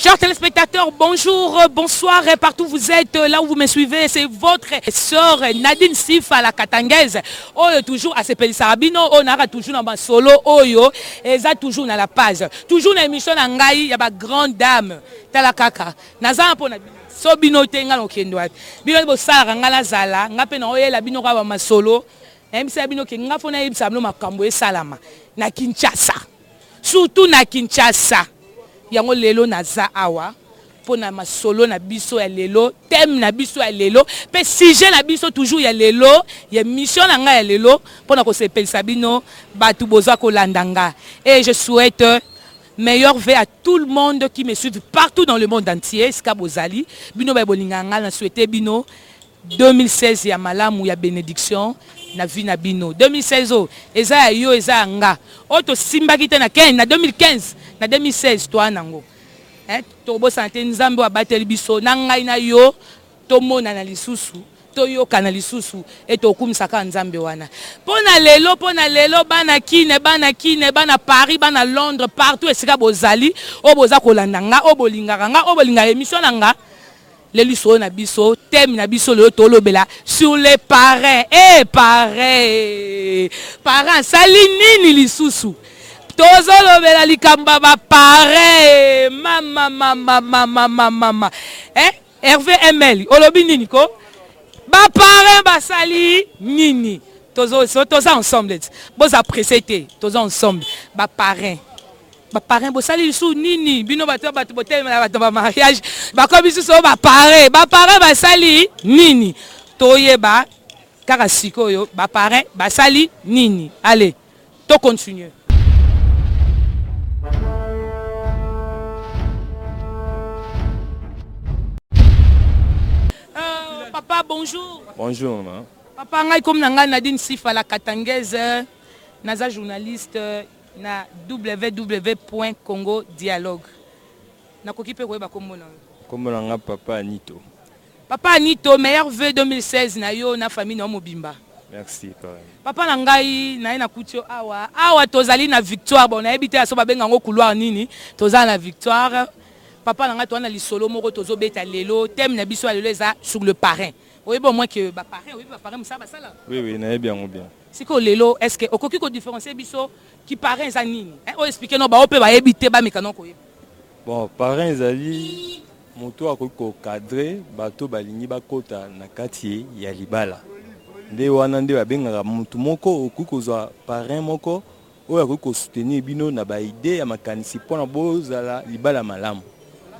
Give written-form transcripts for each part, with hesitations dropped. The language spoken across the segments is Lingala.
Chers téléspectateurs, bonjour, bonsoir, partout où vous êtes, là où vous me suivez, c'est votre sœur Nadine Sifa, la Katangaise. Oyo toujours asepelisaka bino, oyo naka toujours na masolo, oyo, eza toujours na la page. Toujours na émission na ngai, ya ba grande dame. Tala kaka. Naza mpo na so bino te, nga nakokende wapi? Bino bosalaka nga nazala, nga mpe naoyela bino kaka bamasolo. Nayebisa bino ke nga fo nayebisa bino makambo esalama na Kinshasa, surtout na Kinshasa. Yango lelo naza awa mpo na masolo na biso ya lelo, thème na biso ya lelo mpe sujet na biso toujours ya lelo, ya mission na ngai ya lelo, mpo na kosepelisa bino bato boza kolanda nga. Et je souhaite meilleurs vœux à tout le monde qui me suit partout dans le monde entier. Esika bozali, bino baye bolingaka ngai, na souhaite bino 2016 ya malamu, ya bénédiction na vie na bino. 2016 oyo eza ya yo, eza ya nga. Oyo tosimbaki te na 15, na 2015, na 2016 toa nango. Tobosana te, Nzambe oyo abateli biso na ngai na yo, tomonana lisusu, toyokana lisusu, e tokumisaka Nzambe wana. Mpo na lelo, mpo na lelo, bana Kine, bana Kine, bana Paris, bana Londres, partout esika bozali, oyo boza kolanda nga, oyo bolingaka nga, oyo bolingaka émission na nga, lelo lisolo na biso, thème na biso lelo, tolobela sur les parrains. E parrain, parrain asali nini lisusu? Tozolobela likambo ya baparrain. Mama, mama, mama, mama, mama, eh? Hervé Ml olobi nini ko? Baparrain basali nini? Toza ensemble, boza pressé te, toza ensemble. Baparrain, baparrain bosali lisusu nini? Bino bato, bato botelemela bato bamariage, bakomi lisusu oyo baparrain. Baparrain basali nini? Toyeba kaka sikoyo baparrain basali nini. Allez, tocontinue. Papa, bonjour. Bonjour, ma. Papa, ngai komi na ngai Nadine Sifa la Katangaise, naza journaliste na www Congo Dialogue. Nakoki mpe koyeba kombo na yo? Kombo na nga Papa Anito. Papa Anito, meilleurs vœux 2016 na yo na famille na yo mobimba. Merci, pareil. Papa na ngai, naye nakuti yo awa. Awa tozali na Victoire. Bon, nayebi te so babenga yango couloir nini. Toza na Victoire. Papa na ngai, toza na lisolo moko tozobeta lelo. Thème na biso ya lelo eza sur le parrain. Oyebi au moins que baparrain, oyebi baparrain mosala basala? Oui, nayebi yango bien. Sikoyo lelo, est ce que okoki kodifférencier biso ki parrain eza nini? Oyo explique no bao mpe bayebi te, bameka no koyeba. Bon, parrain ezali moto akoki kocadrer bato balingi bakota na kati ya libala. Nde wana nde babengaka motu moko. Okoki kozwa parrain moko oyo akoki kosoutenir bino na baidées ya makanisi mpona bozala libala malamu.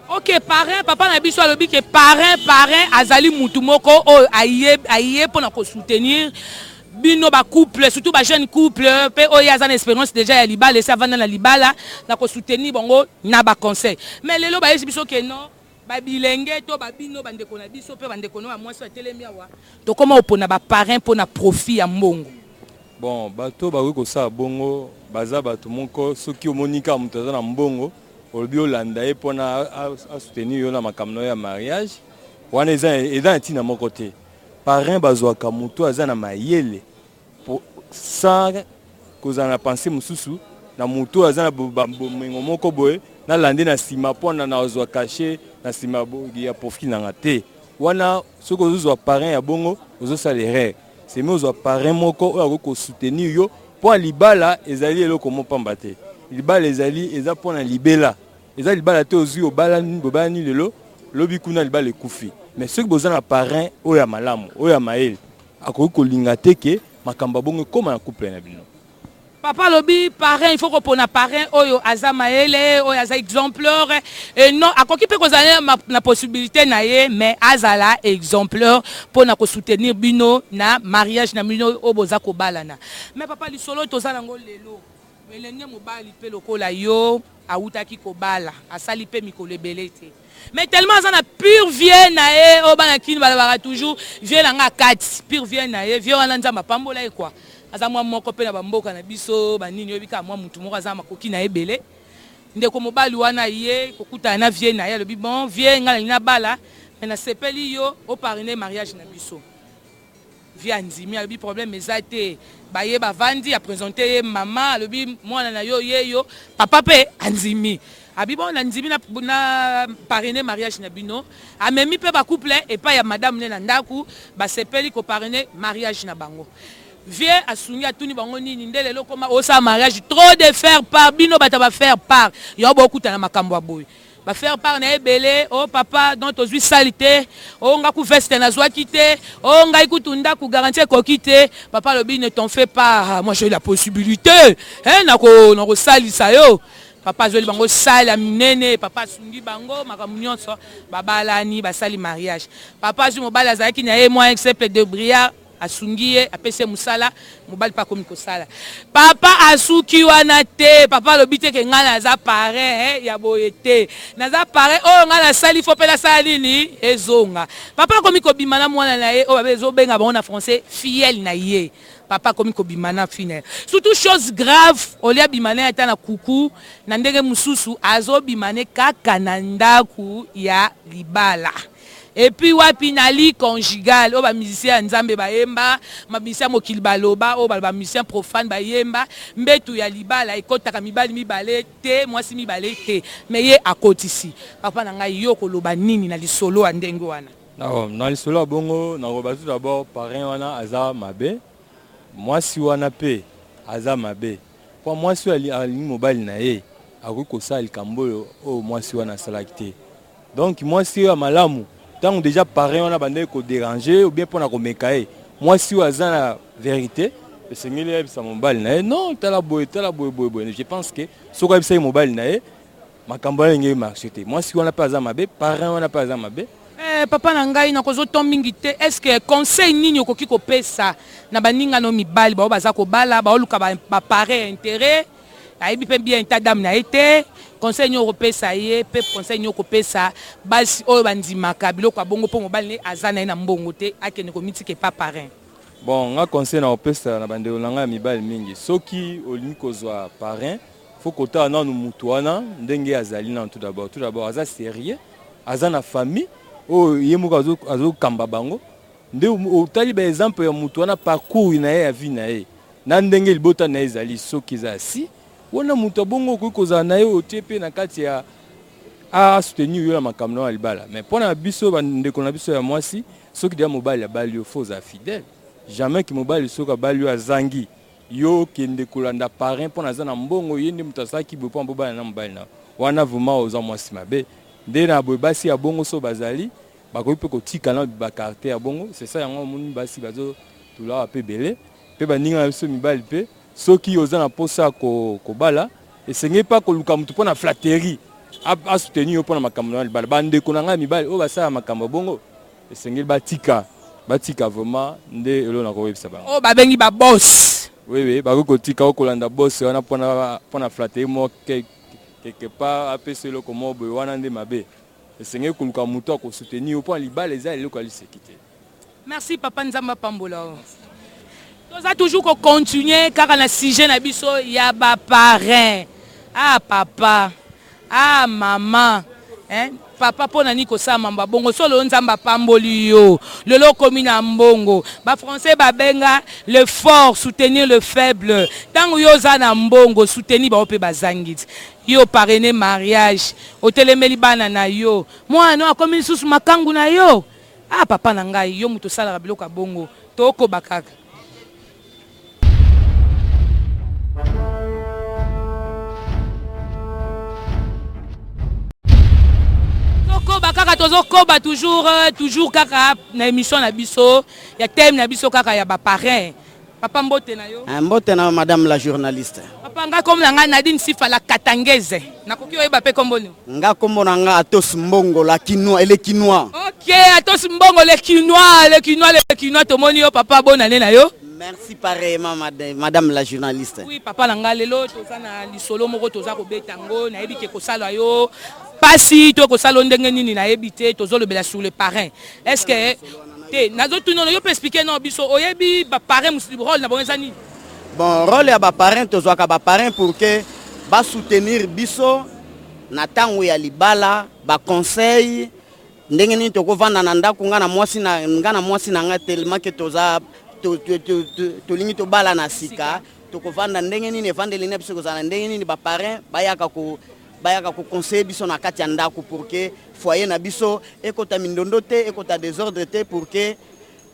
Ok, parrain, papa na biso alobi ke parrain, parrain azali mutu moko oyo aye, aye mpona kosoutenir bino bacouple, surtout bajeune couple, mpe oyo aza na expérience déjà ya libala, esi avanda na libala, na kosoutenir bango na baconseil. Mais lelo bayesi biso ke non, babilenge to babino bandeko na biso mpe bandeko no ya mwasi batelemi awa, tokóma opona baparrain mpona profit ya mbongo. Bon, bato bakoki kosala bongo baza bato moko. Soki omoni kaka moto aza na mbongo, olobi olanda ye mpona asoutenir yo na makambo na yo ya mariage, wana eza na ntina moko te. Parrain bazwaka moto aza na mayele, sans kozala na pensée mosusu na moto aza na bomengo moko boye, nalande na nsima mpona nazwa cachet na nsima ya profit nanga te. Wana soki ozozwa parrain ya bongo, ozosala erreur. Semi ozwa parrain moko oyo akoki kosoutenir yo, mpo libala ezali eloko mo pamba te. Libala ezali, eza mpona libela. Eza libala te ozwi, obalani, bobalani lelo, lobi kuna libala ekufi. Mais soki boza na parrain oyo ya malamu, oyo ya mayele, akoki kolinga te ke makambo ya bongo ekóma na couple na bino. Papa alobi parrain, il faut kopona parrain oyo aza mayele, oyo aza exemplaire. Et non, akoki mpe kozala na possibilité na ye, mais azala exemplaire mpona kosoutenir bino na mariage na bino oyo boza kobalana. Mais papa, lisolo toza nango lelo, elenge mobali mpe lokola yo awutaki kobala, asali mpe mikolo ebele te, mais tellement aza na pur vie na ye, oyo bana Kini balobaka toujours, vie na nga kati pur vie na ye, vie wana Nzambe apambola ye kua, aza mwa moko mpe na bamboka na biso banini, oyebi kaka mwa mutu moko aza makoki na ye ebele. Ndeko mobali wana ye kokutana na vie na ye, alobi: "Bon vie, ngai nalingi nabala, mais nasepeli yo oparrainer mariage na biso." Vie andimi, alobi problème eza te. Baye bavandi, aprésenter ye mama, alobi: "Mwana na yo ye yo." Papa mpe andimi. Abi bon, nandimi na parrainer mariage na bino. Amemi mpe bacouple epai ya madame ne na ndako, basepeli koparrainer mariage na bango. Vieux asungi, atuni bango nini nde lelo koma osala mariage. Trop de faire part, bino bato bafaire part yo bokutana makambo ya boye, bafaire part na ebele. O oh, papa, donc tozwi sali te, o nga ku veste nazwaki te, o ngai kutu ndako garantie ekoki te. Papa alobi: "Ne t'en fais pas, moi j'ai la possibilité, hein, nakosalisa yo." Papa azweli bango sale ya minene, papa asungi bango makambo nyonso, babalani, basali mariage. Papa azwi mobali azalaki na ye mwa simple débrouillard, asungi ye, apesi ye mosala, mobali mpe akomi kosala. Papa asuki wana te. Papa alobi te ke ngai naza parrain ya boye te, naza parrain oyo ngai nasali, fo mpe nasala nini ezonga. Papa akomi kobima na mwana na ye oyo babe ezobenga bango na français filleul na ye. Papa akomi kobima na fille na ye. Surtout chose grave, olia abima na ye ata na kuku na ndenge mosusu, azobima ne kaka na ndako ya libala. Et puis wapi na lit conjugal oyo bamusicien ya Nzambe bayemba, bamusicien ya mokili baloba, oyo bamusicien profane bayemba, mbetu ya libala ekɔtaka mibali mibale te, mwasi mibale te, mais ye akotisi. Papa na ngai, yo koloba nini na lisolo ya ndenge wana? Na lisolo ya bongo, nakoloba tout d'abord, parrain wana aza mabe, mwasi wana mpe aza mabe, mpo mwasi oyo alingi mobali na ye akoki kosala likambo oyo oyo mwasi wana asalaki te. Donc mwasi oyo ya malamu, ntango déjà parrain wana bandeki kodéranger ou bien mpona komeka ye, mwasi oyo aza na vérité, esengeli ayebisa mobali na ye: "Non, tala boye, tala boye, boye boye." Je pense que soki ayebisaki mobali na ye, makambo wana ndenge marché te. Mwasi wana mpe aza mabe, parrain wana mpe aza mabe. Papa na ngai, nakozoto mingi te. Est ce que conseil nini okoki kopesa na baningano mibali bao baza kobala, baoluka baparrain intérêt, ayebi mpe bien état d'âme na ye te? Conseil nini okopesa ye? Mpe conseil nini okopesa basi oyo bandimaka biloko ya bongo, mpo mobali ne aza na ye na mbongo te, akende komitika epa parrain? Bon, nga conseil na kopesa na bandeko na ngai ya mibali mingi, soki olingi kozwa parrain, faut kotala nanu mutu wana ndenge azali nanu. Tout d'abord, aza sérieux, aza na famille oyo ye moko azokamba bango? Nde otali baexemple ya mutu wana, parcours na ye ya vie na ye na ndenge libota na ye ezali. Soki eza ya si wana, moto abongo okoki kozala na ye, otie mpe na kati ya asoutenir yo na makambo na ya libala. Mais mpo na biso bandeko na biso ya mwasi, soki deya mobali abali yo, faut ozala fidèle. Jamais que mobali soki abali yo, azangi yo, okende kolanda parrain mpo naza na mbongo, ye nde moto asalaki boye mpo bobala na mobali na wana. Vraiment oza mwasi mabe. Nde na boye, basi ya bongo so bazali, bakoki mpe kotika na bacaractère ya bongo. C'est ça, yango omoni basi bazotulawa mpe ebele. Mpe baninga na biso mibali mpe, soki oza na mposa ya kobala, esengeli mpa koluka motu mpo na flatterie asoutenir yo mpo na makambo na libala. Bandeko na ngai mibali oyo basala makambo ya bongo, esengeli batika, batika vraiment. Nde eloko na koyebisa bango. Oyo babengi baboss. Oui, bakoki kotika okolanda boss wana mpona flatterie moko quelque part, apesa eloko moko boye. Wana nde mabe. Esengeli koluka moto akosoutenir yo mpo na libala, eza eloko ya liseki te. Merci papa, Nzambe apambola o. Toza toujours kocontinue kaka na sujet na biso ya baparrain. Ah papa, ah mama, hein? Papa, mpo na nini kosala mambo ya bongo? So lelo Nzambe apamboli yo, lelo okomi na mbongo, bafrançais babenga le fort soutenir le faible. Ntango yo oza na mbongo, soutenir bango mpe bazangi ti yo. Parrainer mariage, otelemeli bana na yo, mwana no akomi lisusu makangu na yo. Ah papa na ngai, yo moto osalaka biloko ya bongo, tokoba kaka. Tokoba kaka, tozokoba toujours, toujours kaka na émission na biso ya thème na biso kaka ya baparrain. Papa, mbote na yo. Mbote na madame la journaliste. Papa, nga kombo na ngai Nadine Sifa la Katangeze. Nakoki oyeba mpe kombo nini? Nga kombo na nga Atos Mbongo la Kinois, ele Kinois. Ok, Atos Mbongo le Kinois, le Kinois, le Kinois. Tomoni yo papa, bonane na yo. Merci pareillement, madame la journaliste. Oui papa na nga, lelo toza na lisolo moko toza kobeta yango. Nayebi ke kosala yo pasi to kosala yo ndenge nini, nayebi te. Tozolobela sur le parrain. Est ce que te nazotuna yo mpe, explique no biso, oyebi baparrain, rôle na bango eza nini? Bon, rôle ya baparrain, tozwaka baparrain pour que basoutenir biso na ntango ya libala, baconseil ndenge nini tokovanda na ndako, nga na mwasi na nga na mwasi na nga, tellement que toza tolingi tobala na sika, tokovanda ndenge nini, evandeli na biso kozala ndenge nini. Baparrain bayaka ko Bayaka koconseiller biso na kati ya ndako pour que foyer na biso ekota mindondo te, ekota désordre te, pour que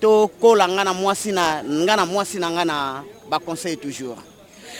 tokola nga na mwasi na nga na mwasi na nga na baconseil toujours.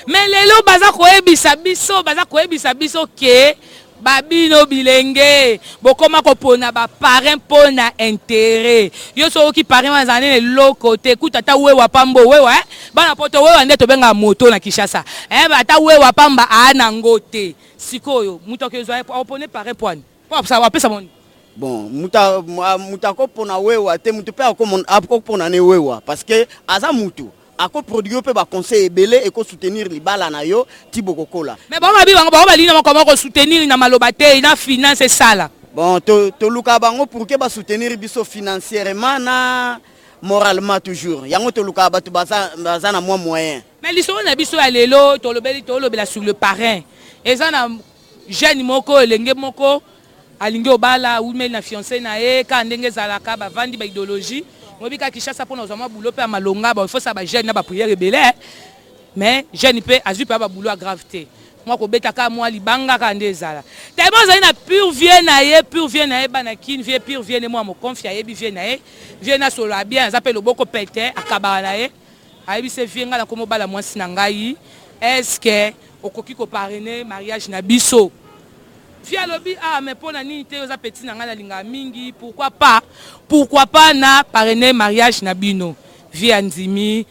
Mais lelo baza koyebisa biso, baza koyebisa biso ke babino bilenge bokoma kopona baparrain mpo na intérêt. Yo so oyoki parrain wana azala nene eloko te, kuta ata wewa pamba, wewa eh? Bana poto, wewa nde tobengaka moto na Kinshasa eh? Ata wewa pamba aa nango te. Sikoyo moto akozwa akopone parrain mpo ani mpo apesa moni? Bon, mutu akopona wewa te, mutu mpe akopona ne wewa parce que aza mutu akoproduire mpe baconseil ebele ekosoutenir libala na yo ti bokokola. Mais bango babi, bango balingi na makambo kosoutenir na maloba te, na finance esala. Bon, toluka bango pour que basoutenir biso financièrement na moralement toujours. Yango tolukaka bato baza na mwa moyen. Mais lisolo na biso ya lelo, tolobeli, tolobela sur le parrain. Eza na jeune moko, elenge moko alingi obala, awumeli na fiancé na ye kaka ndenge ezalaka, bavandi baidéologie moyebi kaka Kinshasa mpona kozwa mwa boulot mpe ya malonga, bafosala bajeune na baprière ebele. Mais jeune mpe azwi mpe baboulot ya grave te, mwa kobeta kaka mwa libanga kaka nde ezala. Tellement azali na pur vieux na ye, pur vieux na ye, bana kine, vieux pur vieux ne mwa mokonfi, ayebi vieux na ye, vieux na solo ya bien, aza mpe loboko pete, akabaka na ye. Ayebi se vieux: ngai nakoma obala mwasi na ngai, est-ce okoki koparrainer mariage na biso? Vieux alobi: ah, mais mpo na nini te? Oza petit na ngai, nalingaka mingi, pourquoi pas, pourquoi pas na parrainer mariage na bino? Vieux andimi,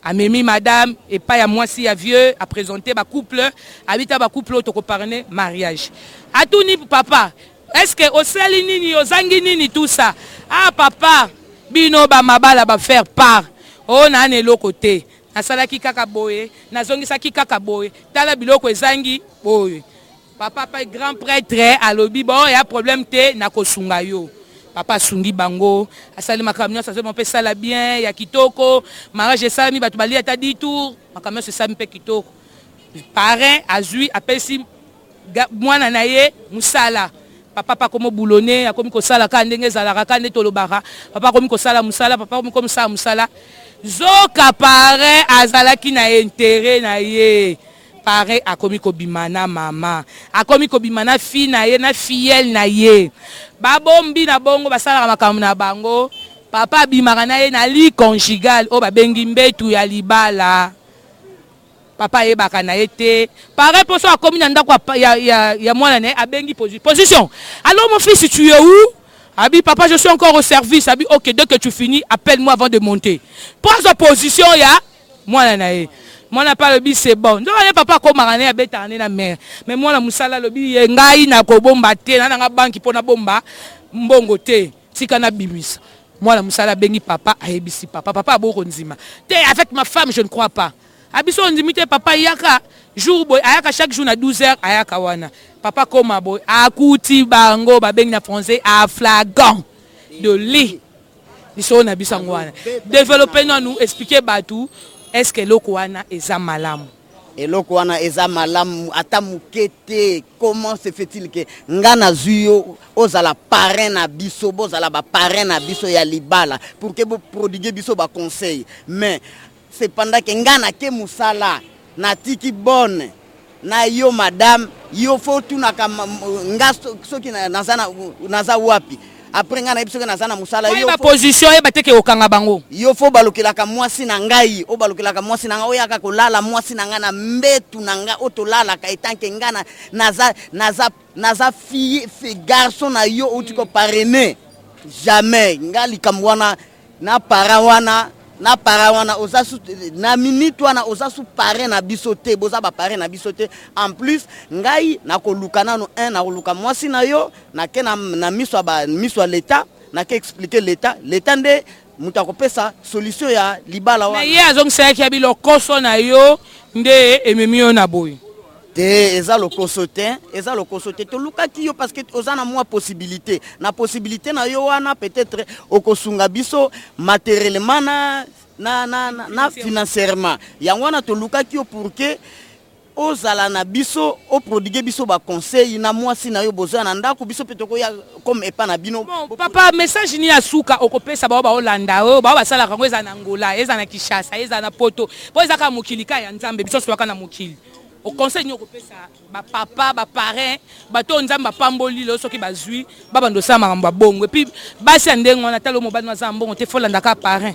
amemi madame epai ya mwasi ya vieux, aprésente bacouple, abita bacouple oyo tokoparrainer mariage. Atuni papa: est ce que osali nini, ozangi nini, tout ça? Ah papa, bino bamabala bafaire part oyo naa na eloko te, nasalaki kaka boye, nazongisaki kaka boye, tala biloko ezangi boye. Papa pa grand prêtre alobi: bon, ya problème te, nakosunga yo. Papa asungi bango, asali makambo nyonso, azomona mpe esala bien ya kitoko. Mariage esalami, bato balia ata 10 tour, makambo nyonso esalami mpe kitoko. Parrain azwi, apesi mwana na ye mosala. Papa pa akomi obulone, akomi kosala kaka ndenge ezalaka, kaka nde tolobaka, papa akomi kosala mosala, papa akomi kosala mosala. Zoka parrain azalaki na intérêt na ye. Parrain akomi kobima na mama, akomi kobima na fille na ye, na filleule na ye. Babombi na bongo, basalaka makambo na bango. Papa abimaka na ye na lit conjugal oyo babengi mbetu ya libala, papa ayebaka na ye te. Parrain mpo so akomi na ndako ya mwana na ye, abengi position: alors mon fils, tu es où? Abi: papa, je suis encore au service. Abi: ok, dès que tu finis, appelle-moi avant de monter. Mpo azwa position ya mwana na ye. Mwana mpe alobi: c'est bon. Nzoka ne papa akomaka ne, abetaka ne na mare. Mais mwana mosala alobi: ye ngai nakobomba te, na nanga banki mpo nabomba mbongo te, tika nabimisa. Mwana mosala abengi papa, ayebisi papa. Papa aboko ndima te: avec ma femme, je ne crois pas. Abiso ondimi te, papa yaka jour boye. Ayaka chaque jour na 12 heures, ayaka wana. Papa koma boye, akuti bango, babengi na français en flagrant délit. Lisolo na biso yango wana. Développe nanu, explique bato, est ce que eloko wana eza malamu? Eloko wana eza malamu ata moke te. Comment se fait-il que nga nazwi yo, ozala parrain na biso, bozala baparrain na biso ya libala pour que boprodigue biso baconseil, mais cependant ke nga nake mosala, natiki bonne na yo madame, yo fo otunaka nga soki naza wapi? Après ngai nayebi soki naza na mosala. Oyeba position, oyeba te ke okanga bango. Yo fo balokelaka mwasi na ngai, oyo balokelaka mwasi na ngai, oyaka kolala mwasi na ngai na mbetu na ngai oyo tolalaka, etanke ngai naza fille, garçon na yo outi koparrainer. Jamais nga likambo wana na parent wana, na parent wana oza su na minute wana, oza su parrain na biso te, boza baparrain na biso te. En plus ngai nakoluka nano un, nakoluka mwasi na yo, nake na miso ya miso ya leta, nake expliquer leta, leta nde moto akopesa solution ya libala wana. Na ye azongiselaki ya bilokoso na yo nde ememi yo na boye. Te, eza lokoso te, eza lokoso te. Tolukaki yo parce que oza na mwa possibilité, na possibilité na yo wana peut-être okosunga biso matériellement na financièrement. Yango wana tolukaki yo pour que ozala na biso, oprodigue biso baconseil na mwasi na yo, bozwa na ndako, biso mpe tokoya comme epa na bino. Bon, papa, message nini ya suka okopesa bao baolanda oyo, bao basalaka yango, eza na Angola, eza na Kinshasa, eza na Poto, mpo eza kaka mokili kaka ya Nzambe, biso toyaka na mokili? Conseil nini okopesa bapapa, baparrain, bato oyo Nzambe apamboli lelo, soki bazwi babanda osala makambo ya bongo, et puis basi ya ndenge wana, tala mobali aza na mbongo te, folandaka parrain?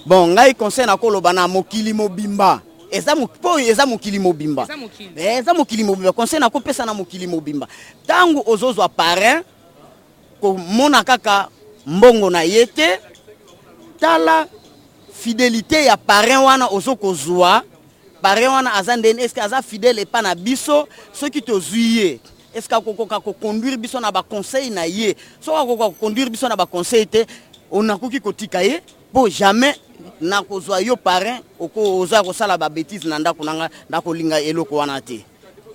Bon, ngai conseil nakoloba na mokili mobimba, eza mpo eza mokili mobimba. Eza mokili. Eza mokili mobimba. Conseil nakopesa na mokili mobimba, ntango ozozwa parrain, komona kaka mbongo na ye te. Tala fidélité ya parrain wana ozokozwa. Parrain wana aza ndeni? Est-ce aza fidèle epa na biso? Soki tozwi ye, est-ce akokoka koconduire biso na baconseil na ye? Soki akokoka koconduire biso na baconseil te, onakoki kotika ye, mpo jamais nakozwa yo parrain oza kosala babêtises na ndako na nga. Nakolinga eloko wana te.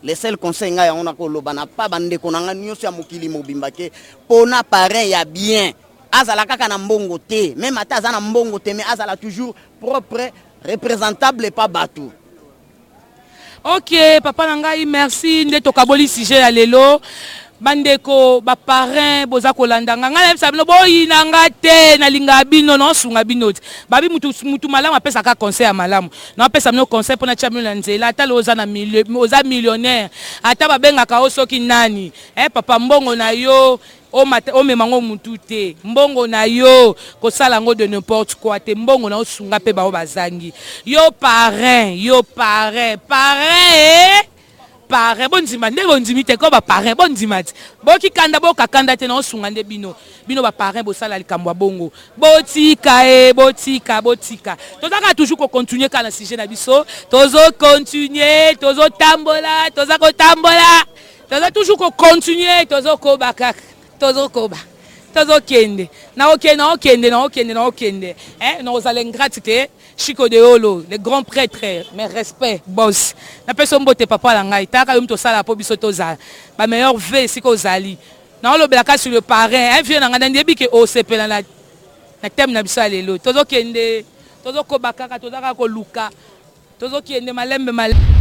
Le seul conseil ngai yango nakoloba na pa bandeko na ngai nyonso ya mokili mobimba, ke mpona parrain ya bien, azala kaka na mbongo te. Même ata aza na mbongo te, mais azala toujours propre, représentable pa bato. Ok, papa na ngai, merci. Nde tokaboli sujet ya lelo. Bandeko baparrain, boza kolanda nga, ngai nayebisa bino, boyina nga te, nalingaka bino, naosunga bino te. Babi mutu, mutu malamu apesaka conseil ya malamu. Naopesa bino conseil mpona tia bino na nzela. Ata lo oza na oza millionnaire, ata babengaka yo soki nani, papa, mbongo na yo omema yango mutu te. Mbongo na yo, kosala yango de n'importe quoi te. Mbongo na osunga mpe bao bazangi. Yo parrain, yo parrain, parrain, eh? Parrain, bondima nde bondimi te ko baparrain, bondima te, bokikanda, bokakanda te. Na osunga nde bino, bino baparrain, bosala likambo ya bongo, botika e, botika, botika. Toza kaka toujours kocontinue kaka na sujet na biso. Tozocontinue, tozotambola, toza kotambola, toza toujours kocontinue, tozokoba kaka, tozokoba, tozokende, naokende, naokende, naokende, naokende. Nakozala ingrate te. Chico de Olo, le grand prêtre, mes respects, boss. Napesi yo mbote, papa na ngai. Talaka yo moto osala mpo biso tozala bameilleur v esika ozali. Naolobelaka sur le parrain, un vieux na ngai, nandiyebi ke osepela na thème na biso ya lelo. Tozokende, tozokoba kaka, toza kaka koluka, tozokende malembe malembe.